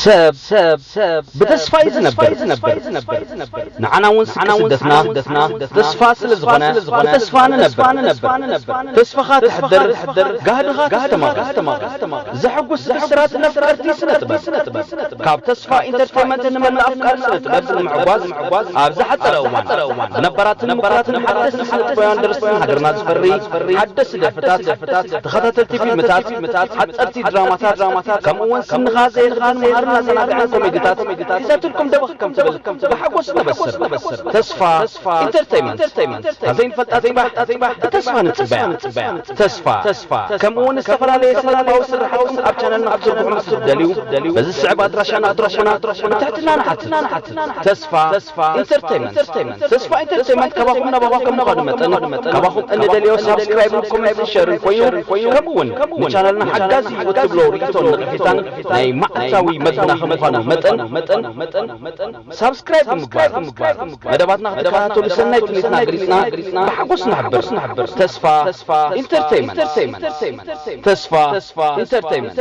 ሰብ ሰብ ሰብ ብተስፋ እዩ ዝነብር። ንዓና እውን ስደትና ተስፋ ስለ ዝኾነ ብተስፋ ንነብር። ተስፋኻ ተሕድር፣ ጋህድኻ ተስተማቕር። ዘሐጉስ ብስራት ነፍቀርቲ ስነ ጥበብ። ካብ ተስፋ ኢንተርቴይመንት ንመላእ ኣፍቃሪ ስነ ጥበብ ንምሕጓዝ ኣብ ዝሓጸረ እዋን ነባራትን ምቁራትን ሓደስቲ ስነ ጥበባውያን ደረስትን ሃገርና ዝፈሪ ሓደስቲ ደርፍታት፣ ተኸታተልቲ ፊልምታት፣ ሓጸርቲ ድራማታት፣ ከምኡ እውን ስንኻ ዘየድኽን መሃርን ኣዘናግዕን ኮሜዲታት ሒዛትልኩም ደበኽ ከም ትብል ብሓጎስ ነበስር። ተስፋ ኢንተርቴይመንት። ካብ ዘይንፈልጣ ጽባሕ ብተስፋ ንጽበያ። ተስፋ። ከምኡ እውን ዝተፈላለየ ስነ ጥበባዊ ስራሓትኩም ኣብ ቻነልና ክትዝርግሑ ምስ ትደልዩ፣ በዚ ዝስዕብ ኣድራሻና ክትረኽቡና ብትሕትና ንሓትት። ተስፋ ኢንተርቴይመንት። ተስፋ ኢንተርቴይመንት ካባኹም ናባኹም ከም ምዃኑ መጠን፣ ካባኹም እንደልዮ ሳብስክራይብን ኮሜንትን ሸርን ኮይኑ፣ ከምኡ እውን ንቻነልና ሓጋዚ እዩ እትብሎ ርእይቶን ነቐፌታን ናይ መዓልታዊ መግብና ከም ምዃኑ መጠን፣ ሳብስክራይብ ብምግባር መደባትና ክትከታተሉ ሰናይ ትምኒትና ገሊጽና ብሓጎስ ንሕብር። ተስፋ ኢንተርቴይመንት። ተስፋ ኢንተርቴይመንት።